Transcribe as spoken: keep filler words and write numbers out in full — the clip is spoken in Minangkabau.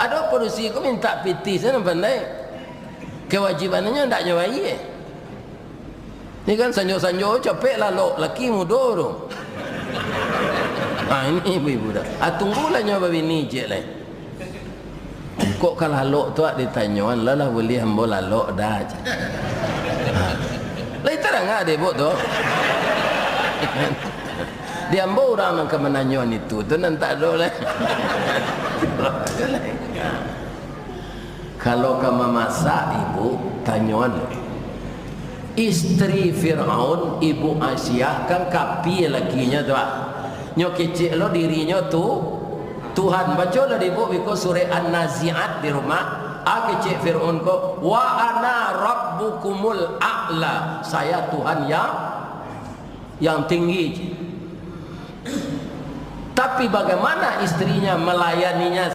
Ado padusi ko mintak pitih sajo nan pandai. Kawajibannyo ndak nyo bayie. Ni kan sanjo-sanjo capek lalok laki mudo tu. Ha, ini ibu-ibu dah. Ah, tunggulah nyo babini ciek lai. Kok ka lalok tu, ah, ditanyoan, "Lah, lah buliah ambo lalok dah," cak. Ha. Lai tarang ah dek ibuk tu. Di ambo urang nan ka mananyoan itu tu nan tak ado lai. Kalau ka mamasak, ibu, tanyoan. Istri Firaun, ibu Asiah, kan kapia lakinyo tu, ah. Nyo kecek lo dirinyo tu Tuhan. Bacolah dek ibuk biko surek An-Nazi'at di rumah. Ah, kecek Firaun ko, "Wa ana rabbukumul a'la." Saya Tuhan yang, yang tinggi. Tapi bagaimana istrinya melayaninya